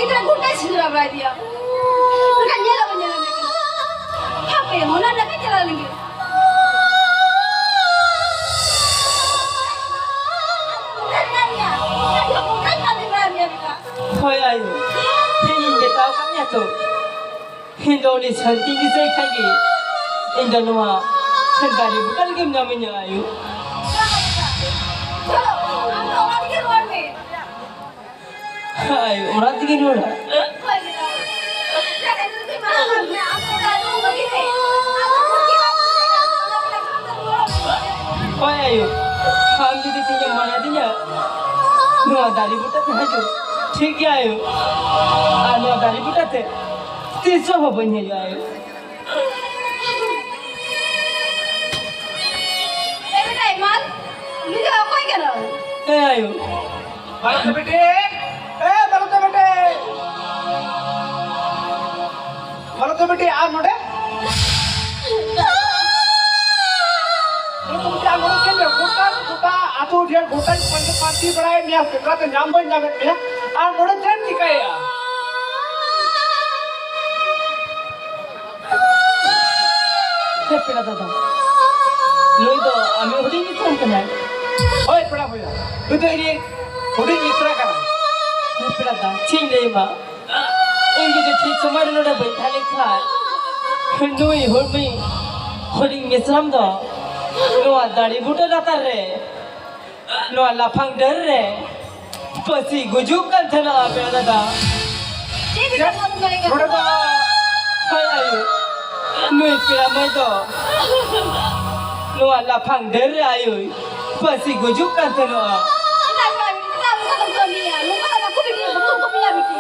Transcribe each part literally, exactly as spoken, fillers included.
ᱜᱤᱫᱽᱨᱟᱹ ᱜᱚᱴᱟᱭ ᱥᱮᱸᱫᱽᱨᱟ ᱵᱟᱲᱟᱭᱮᱫᱮᱭᱟ᱾ ᱚᱱᱟ ᱧᱮᱞ ᱦᱚᱸ ᱵᱟᱹᱧ ᱧᱮᱞ ᱧᱟᱢᱮ ᱠᱟᱱᱟ᱾ ᱦᱟᱯᱮ, ᱚᱱᱟ ᱱᱟᱠᱷᱟ ᱪᱟᱞᱟᱣ ᱞᱮᱱᱜᱮ᱾ ᱦᱳᱭ ᱟᱭᱳ, ᱤᱧᱤᱧ ᱢᱮᱛᱟᱣ ᱟᱠᱟᱫ ᱢᱮᱭᱟ ᱛᱚ, ᱤᱧ ᱫᱚ ᱩᱱᱤ ᱥᱟᱱᱛᱤ ᱜᱤᱫᱽᱨᱟᱹ ᱠᱷᱟᱡ ᱜᱮ ᱤᱧ ᱫᱚ ᱱᱚᱣᱟ ᱫᱟᱨᱮ ᱵᱩᱴᱟᱹ ᱨᱮᱜᱮᱢ ᱧᱟᱢᱤᱧᱟ ᱟᱭᱳ᱾ ᱟᱭᱳ, ᱚᱲᱟᱜ ᱛᱮᱜᱮ ᱨᱩᱣᱟᱹᱲᱟ᱾ ᱦᱳᱭ ᱟᱭᱳ, ᱟᱢ ᱡᱩᱫᱤ ᱛᱤᱧᱮᱢ ᱢᱟᱱᱟ ᱫᱤᱧᱟ, ᱱᱚᱣᱟ ᱫᱟᱨᱮ ᱵᱩᱴᱟᱹ ᱛᱮ ᱦᱤᱡᱩᱜ᱾ ᱴᱷᱤᱠ ᱜᱮᱭᱟ ᱟᱭᱳ, ᱟᱨ ᱱᱚᱣᱟ ᱫᱟᱨᱮ ᱵᱩᱴᱟᱹ ᱛᱮ ᱛᱤᱥ ᱦᱚᱸ ᱵᱟᱹᱧ ᱦᱤᱡᱩᱜᱼᱟ ᱟᱭᱳ᱾ ᱮ ᱵᱮᱴᱟ ᱮᱢᱟᱞ, ᱩᱱᱤ ᱫᱚ ᱚᱠᱚᱭ ᱠᱟᱱᱟᱭ? ᱮ ᱟᱭᱳ᱾ ᱢᱟᱞᱚᱛᱤ ᱵᱤᱴᱤ, ᱮ ᱢᱟᱞᱚᱛᱤ ᱵᱤᱴᱤ᱾ ᱢᱟᱞᱚᱛᱤ ᱵᱤᱴᱤ, ᱟᱢ ᱱᱚᱰᱮ? ᱢᱟᱞᱚᱛᱤ ᱵᱤᱴᱤ, ᱟᱢ ᱱᱚᱰᱮ ᱪᱮᱫ ᱮᱢ? ᱜᱚᱴᱟ, ᱜᱚᱴᱟ ᱟᱹᱛᱩ ᱰᱷᱮᱨ ᱜᱚᱴᱟᱧ ᱯᱟᱸᱡᱟ ᱯᱟᱱᱛᱮ ᱵᱟᱲᱟᱭᱮᱫ ᱢᱮᱭᱟ, ᱥᱮᱸᱫᱽᱨᱟ ᱛᱮ ᱧᱟᱢ ᱵᱟᱹᱧ ᱧᱟᱢᱮᱫ ᱢᱮᱭᱟ᱾ ᱟᱨ ᱱᱚᱰᱮ ᱪᱮᱫ ᱮᱢ ᱪᱤᱠᱟᱹᱭᱮᱫᱼᱟ? ᱦᱮᱸ, ᱯᱮᱲᱟ ᱫᱟᱫᱟ, ᱱᱩᱭ ᱫᱚ ᱟᱢᱤᱡ ᱦᱩᱰᱤᱧ ᱢᱤᱥᱨᱟᱢ ᱠᱟᱱᱟᱭ? ᱦᱳᱭ, ᱯᱮᱲᱟ ᱵᱚᱭᱦᱟ, ᱱᱩᱭ ᱫᱚ ᱤᱧᱤᱡ ᱦᱩᱰᱤᱧ ᱢᱤᱥᱨᱟ ᱠᱟᱱᱟᱭ᱾ ᱦᱮᱸ, ᱯᱮᱲᱟ ᱫᱟ, ᱪᱮᱫ ᱤᱧ ᱞᱟᱹᱭ ᱟᱢᱟ? ᱤᱧ ᱡᱩᱫᱤ ᱴᱷᱤᱠ ᱥᱚᱢᱚᱭ ᱨᱮ ᱱᱚᱰᱮ ᱵᱟᱹᱧ ᱛᱟᱦᱮᱸ ᱞᱮᱱ ᱠᱷᱟᱱ, ᱱᱩᱭ ᱦᱩᱰᱤᱧ, ᱦᱩᱰᱤᱧ ᱢᱤᱥᱨᱟᱢ ᱫᱚ ᱱᱚᱣᱟ ᱫᱟᱨᱮ ᱵᱩᱴᱟᱹ ᱞᱟᱛᱟᱨ ᱨᱮ ᱱᱚᱣᱟ ᱞᱟᱯᱷᱟᱝ ᱰᱟᱹᱨ ᱨᱮ ᱯᱟᱹᱥᱤ ᱜᱩᱡᱩᱜ ᱠᱟᱱ ᱛᱟᱦᱮᱱᱟ, ᱯᱮᱲᱟ ᱫᱟᱫᱟ᱾ ᱪᱮᱫ ᱵᱤᱱ ᱢᱮᱛᱟ ᱠᱚ ᱠᱟᱱᱟ? ᱱᱚᱰᱮ ᱫᱚ ᱦᱳᱭ ᱟᱭᱳ, ᱱᱩᱭ ᱯᱮᱲᱟ ᱢᱟᱹᱭ ᱫᱚ ᱱᱚᱣᱟ ᱞᱟᱯᱷᱟᱝ ᱰᱟᱹᱨ ᱨᱮ ᱟᱭᱳᱭ ᱯᱟᱹᱥᱤ ᱜᱩᱡᱩᱜ ᱠᱟᱱ ᱛᱟᱦᱮᱱᱚᱜᱼᱟ᱾ ᱪᱮᱫᱟᱜ ᱯᱮᱲᱟ ᱵᱤᱴᱤ, ᱪᱮᱫᱟᱜ ᱚᱱᱠᱟ ᱠᱚ ᱠᱟᱹᱢᱤᱭᱟ? ᱱᱚᱝᱠᱟ ᱫᱚ ᱵᱟᱠᱚ ᱵᱤᱴᱤ, ᱵᱟᱠᱚ ᱠᱟᱹᱢᱤᱭᱟ ᱵᱤᱴᱤ᱾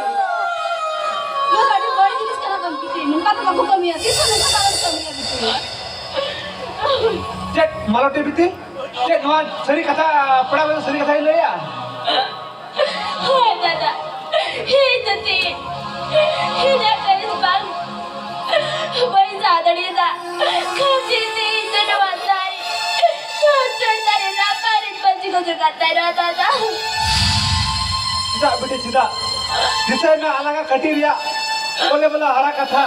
ᱱᱚᱣᱟ ᱫᱚ ᱟᱹᱰᱤ ᱵᱟᱹᱲᱤᱡ ᱡᱤᱱᱤᱥ ᱠᱟᱱᱟ ᱠᱟᱱ ᱵᱤᱴᱤ᱾ ᱱᱚᱝᱠᱟ ᱫᱚ ᱵᱟᱠᱚ ᱠᱟᱹᱢᱤᱭᱟ, ᱛᱤᱥ ᱦᱚᱸ ᱱᱚᱝᱠᱟ ᱫᱚ ᱵᱟᱠᱚ ᱠᱟᱹᱢᱤᱭᱟ ᱵᱤᱴᱤ᱾ ᱪᱮᱫ ᱢᱟᱞᱚᱛᱤ ᱵᱤᱴᱤ? ᱪᱮᱫ ᱱᱚᱣᱟ ᱥᱟᱹᱨᱤ ᱠᱟᱛᱷᱟ, ᱯᱮᱲᱟ ᱵᱟᱹᱵᱩ ᱥᱟᱹᱨᱤ ᱠᱟᱛᱷᱟᱭ ᱞᱟᱹᱭᱟ? ᱦᱳᱭ ᱫᱟᱫᱟ, ᱤᱧ ᱫᱚ ᱪᱮᱫ, ᱤᱧᱟᱹᱜ ᱠᱟᱹᱢᱤ ᱵᱟᱝ, ᱵᱟᱹᱧ ᱥᱟᱦᱟ ᱫᱟᱲᱮᱭᱟᱫᱟ᱾ ᱠᱷᱟᱹᱛᱤᱨ ᱛᱮ ᱤᱧ ᱫᱚ ᱱᱚᱣᱟ ᱫᱟᱨᱮ, ᱱᱚᱣᱟ ᱪᱚᱴ ᱫᱟᱨᱮ ᱨᱟᱯᱟᱜ ᱨᱤᱧ ᱯᱟᱹᱪᱤ ᱜᱚᱡᱚᱜ ᱠᱟᱱ ᱛᱟᱦᱮᱱᱟ ᱫᱟᱫᱟ᱾ ᱪᱮᱫᱟᱜ ᱵᱤᱴᱤ, ᱪᱮᱫᱟᱜ? ᱫᱤᱥᱟᱹᱭ ᱢᱮ, ᱟᱞᱟᱝᱟᱜ ᱠᱟᱹᱴᱤᱡ ᱨᱮᱭᱟᱜ ᱵᱚᱞᱮ ᱵᱚᱞᱮ ᱦᱟᱨᱟ ᱠᱟᱛᱷᱟ,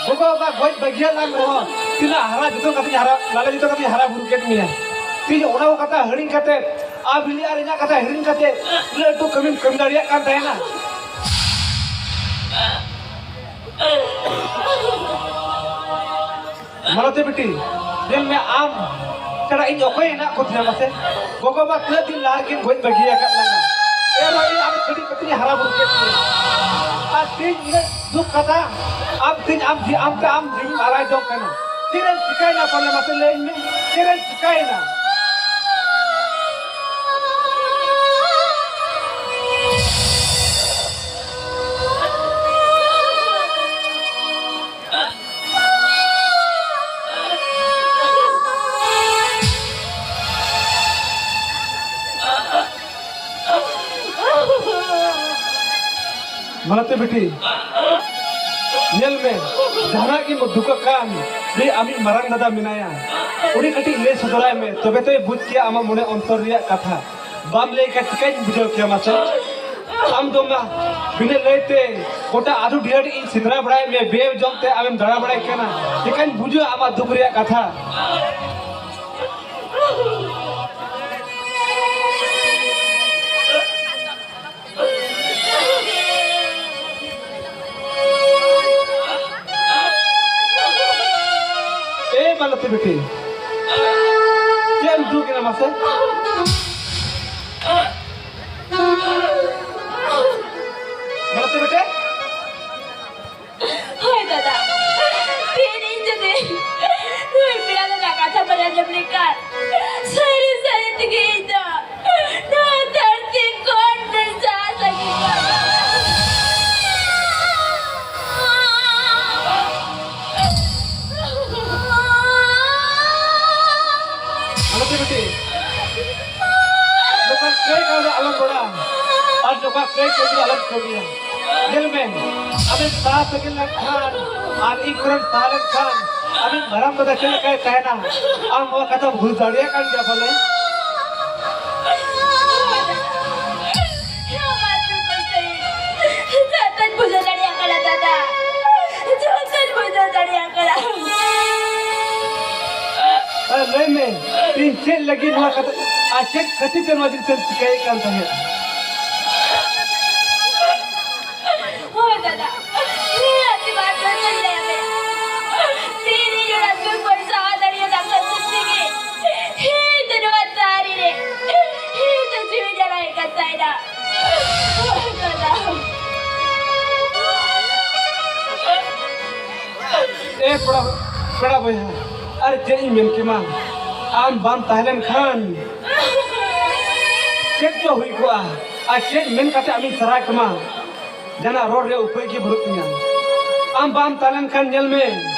ᱜᱚᱜᱚ ᱵᱟᱵᱟ ᱜᱚᱡ ᱵᱟᱹᱜᱤᱭᱟᱫ ᱞᱟᱝ ᱨᱮᱦᱚᱸ, ᱛᱤᱱᱟᱹᱜ ᱦᱟᱨᱟ ᱡᱚᱛᱚᱱ ᱠᱟᱛᱮᱧ ᱦᱟᱨᱟ, ᱞᱟᱞᱮ ᱡᱚᱛᱚᱱ ᱠᱟᱛᱮᱧ ᱦᱟᱨᱟ ᱵᱩᱨᱩ ᱠᱮᱫ ᱢᱮᱭᱟ᱾ ᱛᱮᱦᱮᱧ ᱚᱱᱟ ᱠᱚ ᱠᱟᱛᱷᱟ ᱦᱤᱲᱤᱧ ᱠᱟᱛᱮ, ᱟᱢ ᱦᱤᱞᱤ ᱟᱨ ᱤᱧᱟᱹᱜ ᱠᱟᱛᱷᱟ ᱦᱤᱲᱤᱧ ᱠᱟᱛᱮ, ᱩᱱᱟᱹᱜ ᱞᱟᱹᱴᱩ ᱠᱟᱹᱢᱤᱢ ᱠᱟᱹᱢᱤ ᱫᱟᱲᱮᱭᱟᱜ ᱠᱟᱱ ᱛᱟᱦᱮᱱᱟ᱾ ᱢᱟᱞᱚᱛᱤ ᱵᱤᱴᱤ, ᱧᱮᱞ ᱢᱮ ᱟᱢ ᱪᱷᱟᱲᱟ ᱤᱧ ᱚᱠᱚᱭ ᱦᱮᱱᱟᱜ ᱠᱚ ᱛᱤᱧᱟ ᱢᱟᱥᱮ? ᱜᱚᱜᱚ ᱵᱟᱵᱟ ᱛᱤᱱᱟᱹᱜ ᱫᱤᱱ ᱞᱟᱦᱟ ᱨᱮᱠᱤᱱ ᱜᱚᱡ ᱵᱟᱹᱜᱤ ᱟᱠᱟᱫ ᱞᱟᱝᱟ᱾ ᱮᱱᱨᱮᱦᱚᱸ ᱤᱧ ᱟᱢ ᱠᱟᱹᱴᱤᱡ ᱠᱟᱹᱴᱤᱡ ᱤᱧ ᱦᱟᱨᱟ ᱵᱩᱨᱩ ᱠᱮᱫ ᱢᱮᱭᱟ᱾ ᱟᱨ ᱛᱤᱦᱤᱧ ᱤᱱᱟᱹᱜ ᱫᱩᱠ ᱠᱟᱛᱷᱟ, ᱟᱢ ᱛᱤᱦᱤᱧ ᱟᱢ ᱡᱤ-, ᱟᱢ ᱛᱮ ᱟᱢ ᱡᱤᱣᱤᱢ ᱟᱨᱟᱭ ᱡᱚᱝ ᱠᱟᱱᱟ᱾ ᱪᱮᱫ ᱮᱢ ᱪᱤᱠᱟᱹᱭᱮᱱᱟ ᱯᱟᱞᱮ ᱢᱟᱥᱮ ᱞᱟᱹᱭᱟᱹᱧ ᱢᱮ? ᱪᱮᱫ ᱮᱢ ᱪᱤᱠᱟᱹᱭᱮᱱᱟ? ᱢᱟᱞᱚᱛᱤ ᱵᱤᱴᱤ, ᱧᱮᱞ ᱢᱮ, ᱡᱟᱦᱟᱱᱟᱜ ᱜᱮᱢ ᱫᱩᱠ ᱟᱠᱟᱱ, ᱡᱮ ᱟᱢᱤᱡ ᱢᱟᱨᱟᱝ ᱫᱟᱫᱟ ᱢᱮᱱᱟᱭᱟ, ᱩᱱᱤ ᱠᱟᱹᱴᱤᱡ ᱞᱟᱹᱭ ᱥᱚᱫᱚᱨᱟᱭ ᱢᱮ, ᱛᱚᱵᱮ ᱛᱚᱭ ᱵᱩᱡᱽ ᱠᱮᱭᱟ ᱟᱢᱟᱜ ᱢᱚᱱᱮ ᱚᱱᱛᱚᱨ ᱨᱮᱭᱟᱜ ᱠᱟᱛᱷᱟ᱾ ᱵᱟᱢ ᱞᱟᱹᱭ ᱠᱷᱟᱱ ᱪᱤᱠᱟᱹᱧ ᱵᱩᱡᱷᱟᱹᱣ ᱠᱮᱭᱟ ᱢᱟᱥᱮ? ᱟᱢ ᱫᱚ ᱢᱟ ᱵᱤᱱᱟᱹ ᱞᱟᱹᱭ ᱛᱮ ᱜᱚᱴᱟ ᱟᱹᱛᱩ ᱰᱤᱦᱟᱹ ᱤᱧ ᱥᱮᱸᱫᱽᱨᱟ ᱵᱟᱲᱟᱭᱮᱫ ᱢᱮᱭᱟ, ᱵᱮ ᱡᱚᱢ ᱛᱮ ᱟᱢᱮᱢ ᱫᱟᱬᱟ ᱵᱟᱲᱟᱭ ᱠᱟᱱᱟ, ᱪᱤᱠᱟᱹᱧ ᱵᱩᱡᱷᱟᱹᱣ ᱟᱢᱟᱜ ᱫᱩᱠ ᱨᱮᱭᱟᱜ ᱠᱟᱛᱷᱟ? ᱮ ᱢᱟᱞᱚᱛᱤ ᱵᱤᱴᱤ, ᱪᱮᱫ ᱮᱢ ᱫᱩᱠ ᱮᱱᱟ ᱢᱟᱥᱮ? ᱢᱟᱞᱚᱛᱤ ᱵᱤᱴᱤ? ᱦᱳᱭ ᱫᱟᱫᱟ, ᱛᱮᱦᱮᱧ ᱤᱧ ᱡᱩᱫᱤ ᱱᱩᱭ ᱯᱮᱲᱟ ᱫᱟᱫᱟ ᱠᱟᱛᱷᱟ ᱵᱟᱹᱧ ᱟᱸᱡᱚᱢ ᱞᱮᱠᱷᱟᱱ, ᱥᱟᱹᱨᱤ ᱥᱟᱹᱨᱤ ᱛᱮᱜᱮ ᱤᱧ ᱫᱚ ᱱᱚᱣᱟ ᱫᱷᱟᱹᱨᱛᱤ ᱠᱷᱚᱱ ᱫᱚᱧ ᱥᱟᱦᱟ ᱥᱟᱺᱜᱤᱧ ᱠᱚᱜᱼᱟ᱾ ᱟᱞᱚᱯᱮ ᱵᱤᱴᱤ, ᱱᱚᱝᱠᱟ ᱠᱟᱹᱭ ᱠᱟᱹᱣᱰᱤ ᱟᱞᱚᱢ ᱨᱚᱲᱟ ᱟᱨ ᱱᱚᱝᱠᱟ ᱠᱟᱹᱭ ᱠᱟᱹᱣᱰᱤ ᱟᱞᱚᱢ ᱠᱟᱹᱢᱤᱭᱟ᱾ ᱧᱮᱞ ᱢᱮ, ᱟᱢᱮᱢ ᱥᱟᱦᱟ ᱥᱟᱺᱜᱤᱧ ᱞᱮᱱᱠᱷᱟᱱ ᱟᱨ ᱤᱧ ᱠᱚᱨᱮᱢ ᱥᱟᱦᱟ ᱞᱮᱱᱠᱷᱟᱱ ᱟᱢᱤᱡ ᱢᱟᱨᱟᱝ ᱫᱟᱫᱟ ᱪᱮᱫ ᱞᱮᱠᱟᱭ ᱛᱟᱦᱮᱱᱟ, ᱟᱢ ᱱᱚᱣᱟ ᱠᱟᱛᱷᱟᱢ ᱵᱩᱡᱽ ᱫᱟᱲᱮᱭᱟᱜ ᱠᱟᱱ ᱜᱮᱭᱟ ᱯᱟᱞᱮ᱾ ᱪᱮᱫ ᱞᱟᱹᱜᱤᱫ ᱱᱚᱣᱟ ᱠᱟᱛᱷᱟ ᱟᱨ ᱪᱮᱫ ᱠᱷᱟᱹᱛᱤᱨ ᱛᱮ ᱱᱚᱣᱟ ᱡᱤᱱᱤᱥ ᱮᱢ ᱪᱤᱠᱟᱹᱭᱮᱫ ᱠᱟᱱ ᱛᱟᱦᱮᱸᱫ? ᱦᱳᱭ ᱫᱟᱫᱟ, ᱱᱤᱭᱟᱹ ᱟᱹᱰᱤ ᱵᱟᱨ ᱫᱷᱟᱣ ᱞᱟᱹᱭ ᱟᱯᱮ᱾ ᱛᱤᱱ ᱤᱧ ᱚᱲᱟᱜ ᱫᱩᱣᱟᱹᱨ ᱥᱟᱶ ᱫᱟᱲᱮᱭᱟᱜ ᱰᱟᱠᱛᱟᱨ ᱥᱮᱫ ᱛᱮᱜᱮ ᱤᱧ ᱫᱚ ᱱᱚᱣᱟ ᱫᱟᱨᱮ ᱨᱮ ᱤᱧ ᱫᱚ ᱡᱤᱣᱤ ᱡᱟᱲᱟᱣ ᱠᱟᱱ ᱛᱟᱦᱮᱱᱟ᱾ ᱦᱳᱭ ᱫᱟᱫᱟ᱾ ᱮ ᱯᱮᱲᱟ, ᱯᱮᱲᱟ ᱵᱚᱭᱦᱟ, ᱟᱨ ᱪᱮᱫ ᱤᱧ ᱢᱮᱱ ᱠᱮᱢᱟ? ᱟᱢ ᱵᱟᱢ ᱛᱟᱦᱮᱸ ᱞᱮᱱ ᱠᱷᱟᱱ ᱪᱮᱫ ᱪᱚ ᱦᱩᱭ ᱠᱚᱜᱼᱟ, ᱟᱨ ᱪᱮᱫ ᱢᱮᱱ ᱠᱟᱛᱮ ᱟᱢᱤᱧ ᱥᱟᱨᱦᱟᱣ ᱠᱮᱢᱟ? ᱡᱟᱦᱟᱱᱟᱜ ᱨᱚᱲ ᱨᱮᱭᱟᱜ ᱩᱯᱟᱹᱭ ᱜᱮ ᱵᱟᱹᱱᱩᱜ ᱛᱤᱧᱟ᱾ ᱟᱢ ᱵᱟᱢ ᱛᱟᱦᱮᱸ ᱞᱮᱱ ᱠᱷᱟᱱ ᱧᱮᱞ ᱢᱮ,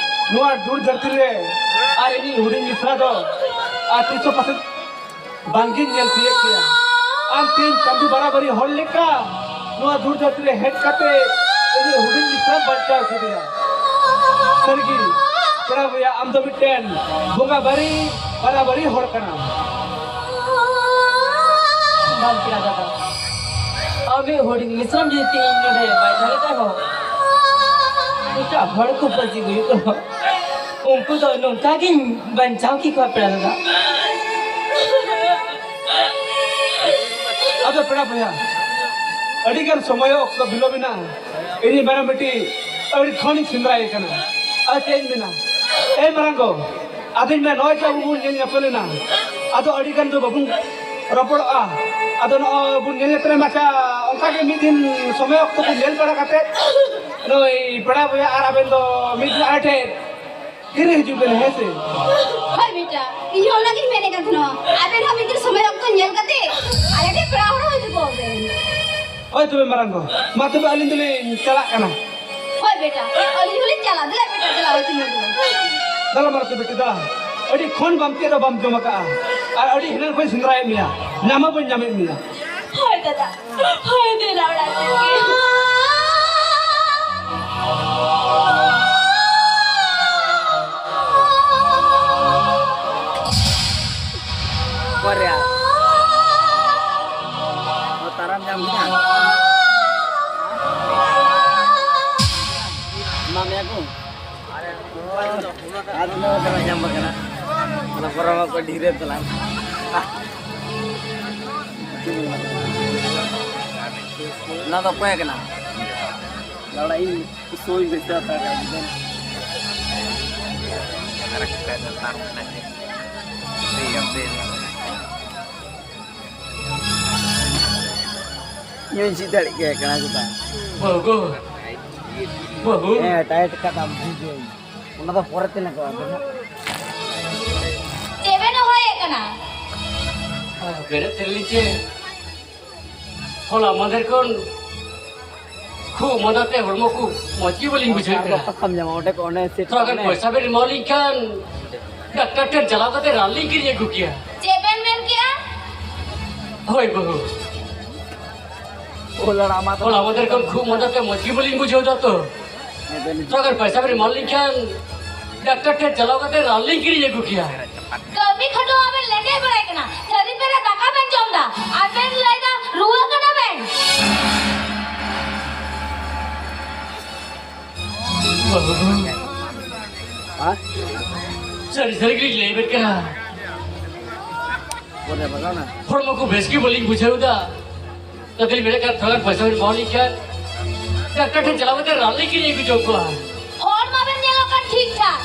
ᱱᱚᱣᱟ ᱫᱷᱩᱲ ᱫᱷᱟᱹᱨᱛᱤ ᱨᱮ ᱟᱨ ᱤᱧᱤᱡ ᱦᱩᱰᱤᱧ ᱢᱤᱥᱨᱟ ᱫᱚ ᱟᱨ ᱛᱤᱥ ᱦᱚᱸ ᱯᱟᱥᱮᱡ ᱵᱟᱝᱜᱤᱧ ᱧᱮᱞ ᱛᱤᱭᱳᱜ ᱠᱮᱭᱟ᱾ ᱟᱢ ᱛᱮᱦᱮᱧ ᱪᱟᱸᱫᱚ ᱵᱟᱨᱟᱵᱟᱨᱤ ᱦᱚᱲ ᱞᱮᱠᱟ ᱱᱚᱣᱟ ᱫᱷᱩᱲ ᱫᱷᱟᱹᱨᱛᱤ ᱨᱮ ᱦᱮᱡ ᱠᱟᱛᱮ ᱤᱧᱤᱡ ᱦᱩᱰᱤᱧ ᱢᱤᱥᱨᱟᱢ ᱵᱟᱧᱪᱟᱣ ᱠᱮᱫᱮᱭᱟ᱾ ᱥᱟᱹᱨᱤᱜᱮ ᱯᱮᱲᱟ ᱵᱚᱭᱦᱟ, ᱟᱢ ᱫᱚ ᱢᱤᱫᱴᱮᱱ ᱵᱚᱸᱜᱟ ᱵᱟᱨᱤ ᱵᱟᱨᱟᱵᱟᱨᱤ ᱦᱚᱲ ᱠᱟᱱᱟᱢ᱾ ᱵᱟᱝ ᱯᱮᱲᱟ ᱫᱟᱫᱟ, ᱟᱢᱤᱡ ᱦᱩᱰᱤᱧ ᱢᱤᱥᱨᱟᱢ ᱡᱩᱫᱤ ᱛᱮᱦᱮᱧ ᱱᱚᱰᱮ ᱵᱟᱭ ᱛᱟᱦᱮᱸ ᱞᱮᱱ ᱨᱮᱦᱚᱸ, ᱮᱴᱟᱜ ᱦᱚᱲ ᱠᱚ ᱯᱟᱹᱥᱤ ᱦᱩᱭᱩᱜ ᱨᱮᱦᱚᱸ, ᱩᱱᱠᱩ ᱫᱚ ᱱᱚᱝᱠᱟ ᱜᱤᱧ ᱵᱟᱧᱪᱟᱣ ᱠᱮᱠᱚᱣᱟ ᱯᱮᱲᱟ ᱫᱟᱫᱟ᱾ ᱟᱫᱚ ᱯᱮᱲᱟ ᱵᱚᱭᱦᱟ, ᱟᱹᱰᱤ ᱜᱟᱱ ᱥᱚᱢᱚᱭ ᱚᱠᱛᱚ ᱵᱤᱞᱚᱢ ᱮᱱᱟ᱾ ᱤᱧᱤᱡ ᱢᱮᱨᱚᱢ ᱵᱤᱴᱤ ᱟᱹᱰᱤ ᱠᱷᱚᱱᱤᱧ ᱥᱮᱸᱫᱽᱨᱟᱭᱮ ᱠᱟᱱᱟ᱾ ᱟᱫᱚ ᱪᱮᱫ ᱤᱧ ᱢᱮᱱᱟ? ᱮ ᱢᱟᱨᱟᱝ ᱜᱚ, ᱟᱫᱚᱧ ᱢᱮᱱᱟ, ᱱᱚᱜᱼᱚᱭ ᱡᱮ ᱟᱵᱚ ᱵᱚᱱ ᱧᱮᱞ ᱧᱮᱯᱮᱞ ᱮᱱᱟ, ᱟᱫᱚ ᱟᱹᱰᱤ ᱜᱟᱱ ᱫᱚ ᱵᱟᱵᱚᱱ ᱨᱚᱯᱚᱲᱚᱜᱼᱟ᱾ ᱟᱫᱚ ᱱᱚᱜᱼᱚᱭ ᱵᱚᱱ ᱧᱮᱞ ᱧᱮᱯᱮᱞ ᱮᱱᱟ, ᱟᱪᱪᱷᱟ, ᱚᱱᱠᱟ ᱜᱮ ᱢᱤᱫ ᱫᱤᱱ ᱥᱚᱢᱚᱭ ᱚᱠᱛᱚ ᱵᱚᱱ ᱧᱮᱞ ᱵᱟᱲᱟ ᱠᱟᱛᱮ, ᱱᱩᱭ ᱯᱮᱲᱟ ᱵᱚᱭᱦᱟ ᱟᱨ ᱟᱵᱮᱱ ᱫᱚ ᱢᱤᱫ ᱫᱤᱱ ᱟᱞᱮ ᱴᱷᱮᱱ ᱦᱤᱨᱤ ᱦᱤᱡᱩᱜ ᱵᱮᱱ, ᱦᱮᱸ ᱥᱮ? ᱦᱳᱭ ᱵᱮᱴᱟ, ᱤᱧ ᱦᱚᱸ ᱚᱱᱟᱜᱤᱧ ᱢᱮᱱᱮᱫ ᱠᱟᱱ ᱛᱟᱦᱮᱱᱟ, ᱟᱵᱮᱱ ᱦᱚᱸ ᱢᱤᱫ ᱫᱤᱱ ᱥᱚᱢᱚᱭ ᱚᱠᱛᱚ ᱧᱮᱞ ᱠᱟᱛᱮ ᱟᱞᱮ ᱴᱷᱮᱱ ᱯᱮᱲᱟ ᱦᱚᱲ ᱦᱤᱡᱩᱜ ᱠᱚᱜ ᱵᱮᱱ᱾ ᱦᱳᱭ ᱛᱚᱵᱮ ᱢᱟᱨᱟᱝ ᱜᱚ, ᱢᱟ ᱛᱚᱵᱮ ᱟᱹᱞᱤᱧ ᱫᱚᱞᱤᱧ ᱪᱟᱞᱟᱜ ᱠᱟᱱᱟ᱾ ᱦᱳᱭ ᱵᱮᱴᱟ, ᱟᱹᱞᱤᱧ ᱦᱚᱸᱞᱤᱧ ᱪᱟᱞᱟᱜ, ᱫᱮᱞᱟ ᱵᱮᱴᱟ, ᱫᱮᱞᱟ, ᱦᱳᱭ ᱛᱚᱵᱮ᱾ ᱫᱮᱞᱟ ᱢᱟᱨᱟᱝ ᱛᱚ ᱵᱤᱴᱤ, ᱫᱮᱞᱟ᱾ ᱟᱹᱰᱤ ᱠᱷᱚᱱ ᱵᱟᱢ ᱪᱮᱫ ᱦᱚᱸ ᱵᱟᱢ ᱡᱚᱢ ᱟᱠᱟᱜᱼᱟ, ᱟᱨ ᱟᱹᱰᱤ ᱦᱤᱱᱟᱹᱱ ᱠᱷᱚᱱ ᱥᱮᱸᱫᱽᱨᱟᱭᱮᱫ ᱢᱮᱭᱟ, ᱧᱟᱢ ᱦᱚᱸ ᱵᱟᱹᱧ ᱧᱟᱢᱮᱫ ᱢᱮᱭᱟ᱾ ᱦᱳᱭ ᱫᱟᱫᱟ, ᱦᱳᱭ ᱫᱮᱞᱟ ᱚᱲᱟᱜ ᱥᱮᱫ ᱜᱮ᱾ ᱚᱠᱟᱨᱮ ᱭᱟ? ᱚ, ᱛᱟᱨᱟᱢ ᱧᱟᱢ ᱠᱮᱫᱟ? ᱮᱢᱟ ᱢᱮᱭᱟ ᱠᱚ? ᱟᱨ ᱫᱚ ᱛᱟᱨᱟᱢ ᱧᱟᱢ ᱵᱟᱝ ᱠᱟᱱᱟ᱾ ᱚᱱᱟ ᱯᱚᱨᱮ ᱢᱟ ᱠᱚ ᱰᱷᱤᱨᱮ ᱛᱟᱞᱟᱝ᱾ ᱚᱱᱟ ᱫᱚ ᱚᱠᱚᱭ ᱠᱟᱱᱟ? ᱚᱱᱟ ᱤᱧ ᱥᱳᱭ ᱵᱮᱥᱟ ᱛᱟᱠᱟ ᱜᱤᱫᱟᱹᱨ᱾ ᱧᱩᱧ ᱪᱮᱫ ᱫᱟᱲᱮᱜ ᱜᱮᱭᱟ ᱠᱟᱱᱟ ᱪᱮᱛᱟ᱾ ᱵᱟᱹᱦᱩ ᱜᱚ᱾ ᱵᱟᱹᱦᱩ᱾ ᱦᱮᱸ, ᱴᱟᱭᱤᱴ ᱠᱟᱫᱟᱢ ᱵᱩᱡᱷᱟᱹᱣ᱾ ᱚᱱᱟ ᱫᱚ ᱯᱚᱨᱮ ᱛᱮ ᱞᱟᱜᱟᱣᱟ ᱟᱫᱚ ᱦᱟᱸᱜ᱾ ᱪᱮᱫ ᱵᱮᱱ ᱦᱚᱦᱚᱭᱮᱫ ᱠᱟᱱᱟ? ᱵᱮᱨᱮᱫ ᱛᱮᱞᱤᱧ ᱪᱮ? ᱦᱚᱞᱟ ᱢᱟᱫᱷᱮᱨ ᱠᱷᱚᱱ ᱠᱷᱩᱜ ᱢᱟᱸᱫᱟ ᱛᱮ ᱦᱚᱲᱢᱚ ᱠᱚ ᱢᱚᱡᱽ ᱜᱮ ᱵᱟᱹᱞᱤᱧ ᱵᱩᱡᱷᱟᱹᱣᱮᱫ ᱟᱨ ᱠᱟᱱᱟ᱾ ᱵᱟᱯᱞᱟ ᱠᱟᱢ ᱧᱟᱢᱟ ᱚᱸᱰᱮ ᱠᱚ ᱚᱱᱮ ᱥᱮ ᱛᱷᱚᱲᱟ ᱜᱟᱱ ᱚᱱᱮ᱾ ᱯᱚᱭᱥᱟ ᱵᱮᱱ ᱮᱢᱟᱣᱟᱞᱤᱧ ᱠᱷᱟᱱ ᱰᱟᱠᱛᱟᱨ ᱴᱷᱮᱱ ᱪᱟᱞᱟᱣ ᱠᱟᱛᱮ ᱨᱟᱱ ᱞᱤᱧ ᱠᱤᱨᱤᱧ ᱟᱹᱜᱩ ᱠᱮᱭᱟ᱾ ᱪᱮᱫ ᱵᱮᱱ ᱢᱮᱱ ᱠᱮᱜᱼᱟ? ᱦᱳᱭ ᱵᱟᱹᱦᱩ᱾ ᱚ ᱞᱟᱲᱟ ᱢᱟ ᱛᱚ᱾ ᱦᱚᱞᱟ ᱢᱟᱫᱷᱮᱨ ᱠᱷᱚᱱ ᱠᱷᱩᱜ ᱢᱟᱸᱫᱟ ᱛᱮ ᱢᱚᱡᱽ ᱜᱮ ᱵᱟᱹᱞᱤᱧ ᱵᱩᱡᱷᱟᱹᱣ ᱫᱟ ᱛᱚ᱾ ᱦᱮᱸ, ᱵᱮᱱ ᱛᱷᱚᱲᱟ ᱜᱟᱱ ᱯᱚᱭᱥᱟ ᱵᱮᱱ ᱮᱢᱟᱣᱟᱞᱤᱧ ᱠᱷᱟᱱ ᱰᱟᱠᱛᱟᱨ ᱴᱷᱮᱱ ᱪᱟᱞᱟᱣ ᱠᱟᱛᱮ ᱨᱟᱱ ᱞᱤᱧ ᱠᱤᱨᱤᱧ ᱟᱹᱜᱩ ᱠᱮᱭᱟ᱾ ᱠᱟᱹᱢᱤ ᱠᱷᱟᱴᱚ ᱟᱵᱮᱱ ᱞᱮᱸᱰᱮ ᱵᱟᱲᱟᱭ ᱠᱟᱱᱟ᱾ ᱛᱷᱟᱹᱨᱤ ᱯᱮᱨᱮ ᱫᱟᱠᱟ ᱵᱮᱱ ᱡᱚᱢ ᱫᱟ᱾ ᱟᱨ ᱵᱮᱱ ᱞᱟᱹᱭ ᱫᱟ ᱨᱩᱣᱟᱹ ᱠᱟᱱᱟ ᱵᱮᱱ᱾ ᱵᱟᱹᱵᱩ᱾ ᱦᱮᱸ? ᱥᱟᱹᱨᱤ ᱥᱟᱹᱨᱤ ᱜᱮᱞᱤᱧ ᱞᱟᱹᱭ ᱟᱵᱮᱱ ᱠᱟᱱᱟ᱾ ᱵᱚᱞᱮ ᱵᱟᱜᱟᱣ ᱱᱟ᱾ ᱦᱚᱲᱢᱚ ᱠᱚ ᱵᱮᱥ ᱜᱮ ᱵᱟᱹᱞᱤᱧ ᱵᱩᱡᱷᱟᱹᱣ ᱫᱟ᱾ ᱟᱫᱚᱞᱤᱧ ᱢᱮᱱᱮᱫ ᱠᱟᱱ ᱛᱷᱚᱲᱟ ᱜᱟᱱ ᱯᱚᱭᱥᱟ ᱵᱮᱱ ᱮᱢᱟᱣᱟᱞᱤᱧ ᱠᱷᱟᱱ ᱰᱟᱠᱛᱟᱨ ᱴᱷᱮᱱ ᱪᱟᱞᱟᱣ ᱠᱟᱛᱮ ᱨᱟᱱ ᱞᱤᱧ ᱠᱤᱨᱤᱧ ᱟᱹᱜᱩ ᱦᱚᱪᱚ ᱠᱚᱣᱟ᱾ ᱦᱚᱲ ᱢᱟ ᱵᱮᱱ ᱧᱮᱞᱚᱜ ᱠᱟᱱ ᱴᱷᱤᱠ ᱴᱷᱟᱠ᱾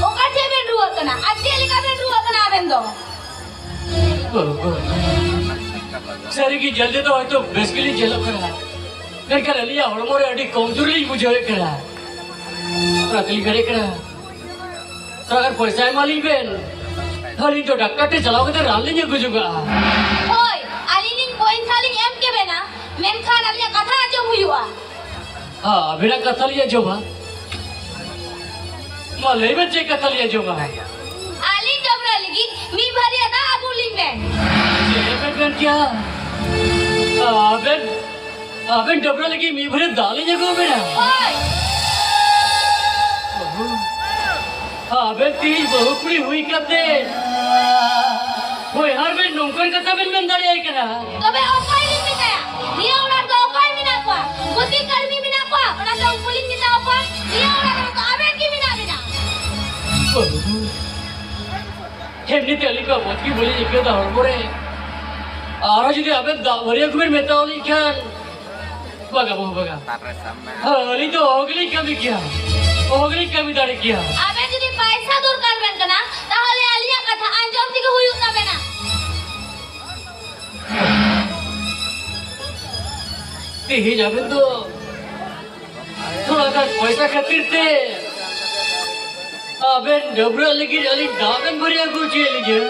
ᱚᱠᱟ ᱴᱷᱮᱡ ᱵᱮᱱ ᱨᱩᱣᱟᱹᱜ ᱠᱟᱱᱟ? ᱟᱨ ᱪᱮᱫ ᱞᱮᱠᱟ ᱵᱮᱱ ᱨᱩᱣᱟᱹᱜ ᱠᱟᱱᱟ ᱟᱵᱮᱱ ᱫᱚ? ᱥᱟᱹᱨᱤ ᱜᱮ ᱧᱮᱞ ᱛᱮᱫᱚ ᱦᱚᱭᱛᱚ ᱵᱮᱥ ᱜᱮᱞᱤᱧ ᱧᱮᱞᱚᱜ ᱠᱟᱱᱟ, ᱢᱮᱱᱠᱷᱟᱱ ᱟᱹᱞᱤᱧᱟᱜ ᱦᱚᱲᱢᱚ ᱨᱮ ᱟᱹᱰᱤ ᱠᱚᱢᱡᱳᱨᱤ ᱞᱤᱧ ᱵᱩᱡᱷᱟᱹᱣᱮᱫ ᱠᱟᱱᱟ᱾ ᱚᱱᱟ ᱛᱮᱞᱤᱧ ᱢᱮᱱᱮᱫ ᱠᱟᱱᱟ, ᱛᱷᱚᱲᱟ ᱜᱟᱱ ᱯᱚᱭᱥᱟ ᱮᱢᱟᱞᱤᱧ ᱵᱮᱱ, ᱟᱹᱞᱤᱧ ᱫᱚ ᱰᱟᱠᱛᱟᱨ ᱴᱷᱮᱱ ᱪᱟᱞᱟᱣ ᱠᱟᱛᱮ ᱨᱟᱱ ᱞᱤᱧ ᱟᱹᱜᱩ ᱡᱚᱝᱟᱜᱼᱟ᱾ ᱦᱳᱭ, ᱟᱹᱞᱤᱧ ᱞᱤᱧ ᱯᱚᱭᱥᱟ ᱞᱤᱧ ᱮᱢ ᱠᱮᱵᱮᱱᱟ, ᱢᱮᱱᱠᱷᱟᱱ ᱟᱹᱞᱤᱧᱟᱜ ᱠᱟᱛᱷᱟ ᱟᱸᱡᱚᱢ ᱦᱩᱭᱩᱜᱼᱟ᱾ ᱦᱮᱸ, ᱟᱵᱮᱱᱟᱜ ᱠᱟᱛᱷᱟ ᱞᱤᱧ ᱟᱸᱡᱚᱢᱟ᱾ ᱢᱟ ᱞᱟᱹᱭ ᱵᱮᱱ, ᱪᱮᱫ ᱠᱟᱛᱷᱟ ᱞᱤᱧ ᱟᱸᱡᱚᱢᱟ? ᱟᱹᱞᱤᱧ ᱰᱟᱹᱵᱽᱨᱟᱹ ᱞᱟᱹᱜᱤᱫ ᱢᱤᱫ ᱵᱷᱟᱹᱨᱭᱟᱹ ᱫᱟᱜ ᱟᱹᱜᱩ ᱞᱤᱧ ᱵᱮᱱ᱾ ᱪᱮᱫ ᱵᱮᱱ ᱢᱮᱱ ᱠᱮᱭᱟ? ᱟᱵᱮᱱ, ᱟᱵᱮᱱ ᱰᱟᱹᱵᱽᱨᱟᱹ ᱞᱟᱹᱜᱤᱫ ᱢᱤᱫ ᱵᱷᱟᱹᱨᱭᱟᱹ ᱫᱟᱜ ᱞᱤᱧ ᱟᱹᱜᱩ ᱟᱵᱮᱱᱟ? ᱦᱳᱭ᱾ ᱟᱵᱮᱱ ᱛᱤᱦᱤᱧ ᱵᱟᱹᱦᱩ ᱠᱩᱲᱤ ᱦᱩᱭ ᱠᱟᱛᱮ ᱦᱳᱭ, ᱟᱨ ᱵᱮᱱ ᱱᱚᱝᱠᱟᱱ ᱠᱟᱛᱷᱟ ᱵᱮᱱ ᱢᱮᱱ ᱫᱟᱲᱮᱭᱟᱭ ᱠᱟᱱᱟ? ᱛᱚᱵᱮ ᱚᱠᱚᱭ ᱞᱤᱧ ᱢᱮᱛᱟᱭᱟ? ᱱᱤᱭᱟᱹ ᱚᱲᱟᱜ ᱨᱮᱫᱚ ᱚᱠᱚᱭ ᱢᱮᱱᱟᱜ ᱠᱚᱣᱟ? ᱜᱩᱛᱤ ᱠᱟᱹᱲᱢᱤ ᱢᱮᱱᱟᱜ ᱠᱚᱣᱟ, ᱚᱱᱟᱛᱮ ᱩᱱᱠᱩ ᱞᱤᱧ ᱢᱮᱛᱟ ᱠᱚᱣᱟ, ᱱᱤᱭᱟᱹ ᱚᱲᱟᱜ ᱨᱮᱫᱚ ᱟᱵᱮᱱ ᱜᱮ ᱢᱮᱱᱟᱜ ᱵᱮᱱᱟ᱾ ᱵᱟᱹᱦᱩ, ᱮᱢᱱᱤᱛᱮ ᱟᱹᱞᱤᱧ ᱢᱟ ᱢᱚᱡᱽ ᱜᱮ ᱵᱟᱹᱞᱤᱧ ᱟᱹᱭᱠᱟᱹᱣ ᱮᱫᱟ ᱦᱚᱲᱢᱚ ᱨᱮ᱾ ᱟᱨᱦᱚᱸ ᱡᱩᱫᱤ ᱟᱵᱮᱱ ᱫᱟᱜ ᱵᱷᱟᱹᱨᱭᱟᱹ ᱠᱚᱵᱮᱱ ᱢᱮᱛᱟᱣ ᱞᱤᱧ ᱠᱷᱟᱱ, ᱵᱟᱝᱟ ᱵᱟᱹᱵᱩ, ᱵᱟᱝᱟ᱾ ᱦᱮᱸ, ᱟᱹᱞᱤᱧ ᱫᱚ ᱚᱦᱚ ᱜᱮᱞᱤᱧ ᱠᱟᱹᱢᱤ ᱠᱮᱭᱟ, ᱚᱦᱚ ᱜᱮᱞᱤᱧ ᱠᱟᱹᱢᱤ ᱫᱟᱲᱮ ᱠᱮᱭᱟ᱾ ᱟᱵᱮᱱ ᱡᱩᱫᱤ ᱯᱟᱭᱥᱟ ᱫᱚᱨᱠᱟᱨ ᱵᱮᱱ ᱠᱟᱱᱟ, ᱛᱟᱦᱚᱞᱮ ᱟᱹᱞᱤᱧᱟᱜ ᱠᱟᱛᱷᱟ ᱟᱸᱡᱚᱢ ᱛᱮᱜᱮ ᱦᱩᱭᱩᱜ ᱛᱟᱵᱮᱱᱟ᱾ ᱛᱮᱦᱮᱧ ᱟᱵᱮᱱ ᱫᱚ ᱛᱷᱚᱲᱟ ᱜᱟᱱ ᱯᱚᱭᱥᱟ ᱠᱷᱟᱹᱛᱤᱨ ᱛᱮ ᱟᱵᱮᱱ ᱰᱟᱹᱵᱽᱨᱟᱹᱜ ᱞᱟᱹᱜᱤᱫ ᱟᱹᱞᱤᱧ ᱫᱟᱜ ᱵᱮᱱ ᱵᱷᱟᱹᱨᱭᱟᱹ ᱟᱹᱜᱩ ᱦᱚᱪᱚᱭᱮᱫ ᱞᱤᱧᱟ᱾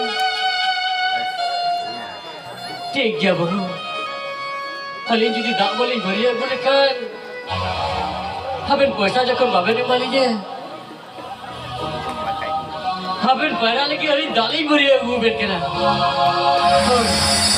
ᱴᱷᱤᱠ ᱜᱮᱭᱟ ᱵᱟᱹᱵᱩ, ᱟᱹᱞᱤᱧ ᱡᱩᱫᱤ ᱫᱟᱜ ᱵᱟᱹᱞᱤᱧ ᱵᱷᱟᱹᱨᱭᱟᱹ ᱟᱹᱜᱩ ᱞᱮᱠᱷᱟᱱ, ᱟᱵᱮᱱ ᱯᱚᱭᱥᱟ ᱡᱚᱠᱷᱚᱱ ᱵᱟᱵᱮᱱ ᱮᱢᱟ ᱞᱤᱧᱟ, ᱟᱵᱮᱱ ᱯᱟᱭᱨᱟ ᱞᱟᱹᱜᱤᱫ ᱟᱹᱞᱤᱧ ᱫᱟᱜ ᱞᱤᱧ ᱵᱷᱟᱹᱨᱭᱟᱹ ᱟᱹᱜᱩ ᱟᱵᱮᱱ ᱠᱟᱱᱟ᱾ ᱦᱳᱭ᱾